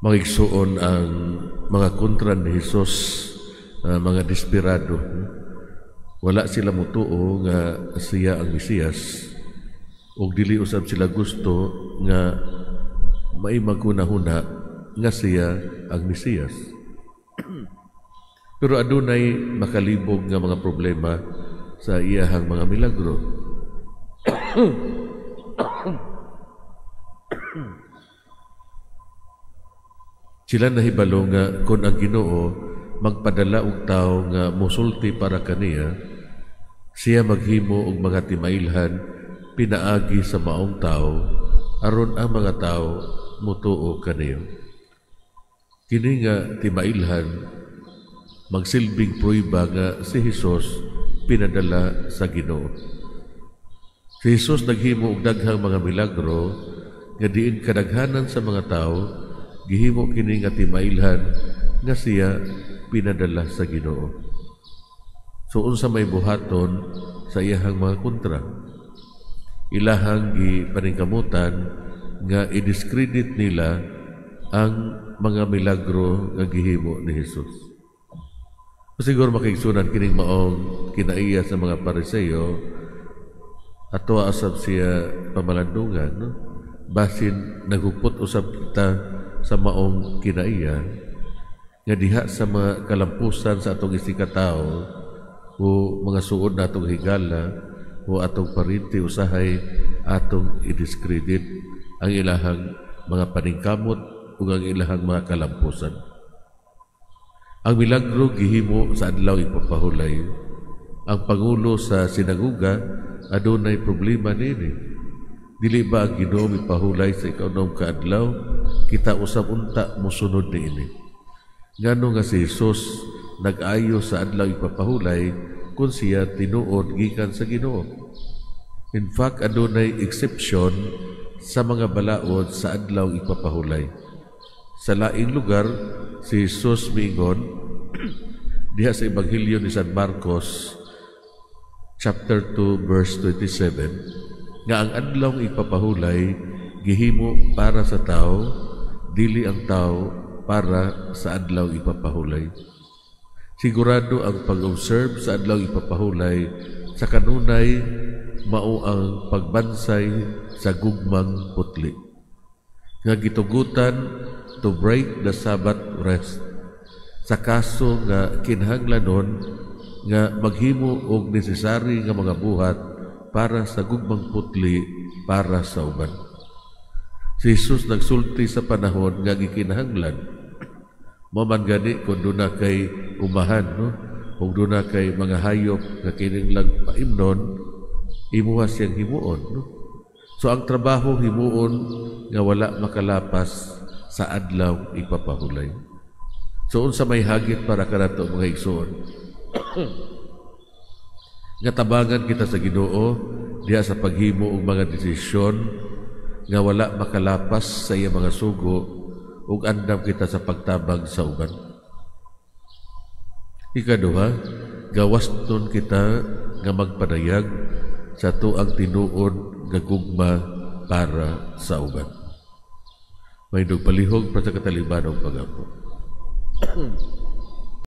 Mga igsuon, ang mga kontra ni Jesus, mga desperado. Wala sila mutuo nga siya ang Mesiyas ug dili usab sila gusto nga may maghuna-huna nga siya ang Mesiyas. Pero adunay makalibog nga mga problema sa iyahang mga milagro. Sila nahibalo nga kon ang Ginoo magpadala og tawo nga mosulti para kaniya, siya maghimo og mga timailhan pinaagi sa maong tawo aron ang mga tawo mutuo kaniya. Kini nga timailhan magsilbing prueba nga si Hesus pinadala sa Ginoo. Si Hesus naghimo og daghang mga milagro nga diin kadaghanan sa mga tawo gihimo kini nga timailhan nga siya pinadala sa Ginoo. So unsa may buhaton sa iyahang mga kontra? Ilahang gipaningkamutan nga i-discredit nila ang mga milagro nga gihimo ni Hesus. Siguro, makaigsunan, kining maong kinaiya sa mga Pariseo, ato asab siya pamalandungan, no? Basin nagupot usab kita sa maong kinaiya nga diha sa mga kalampusan sa atong isigkatawo o mga suod na atong higala o atong parinti, usahay atong i-discredit ang ilahang mga paningkamot ug ang ilahang mga kalampusan. Ang milagro gihimo sa adlaw ipapahulay. Ang pangulo sa sinaguga adunay problema niini. Dili ba ang Ginoo mipahulay sa ikaunom ka adlaw? Kita usab unta mosunod niini. Ngano nga si Jesus nag-ayo sa adlaw ipapahulay kung siya tinuod gikan sa Ginoo? In fact, adunay exception sa mga balaod sa adlaw ipapahulay. Sa laing lugar, si Jesus miingon diha sa Ebanghelyo ni San Marcos chapter 2 verse 27 nga ang adlaw ipapahulay gihimo para sa tao, dili ang tao para sa adlaw ipapahulay. Sigurado ang pag-observe sa adlaw ipapahulay sa kanunay mao ang pagbansay sa gugmang putli nga gitugutan to break the Sabbath rest sa kaso nga kinahanglanon nga maghimo og necessary nga mga buhat para sa gugmang putli para sa uban. Si Jesus nagsulti sa panahon nga gikinahanglan. Mao man gani kung duna kay umahan, no? Kung duna kay mga hayop nga kinahanglang paimnon, imuha siyang himuon, no? So ang trabaho himuon nga wala makalapas sa adlaw ipapahulay. So unsa may hagit para kanato, mga igsoon? Nga tabangan kita sa Ginoo diha sa paghimo og mga desisyon nga wala makalapas sa iya mga sugo ug andam kita sa pagtabang sa uban. Ikaduha, gawaston kita nga magpadayag sa atuang tinuod nga gugma para sa uban. Mahindog palihog para sa katalingbanong pag-ampo.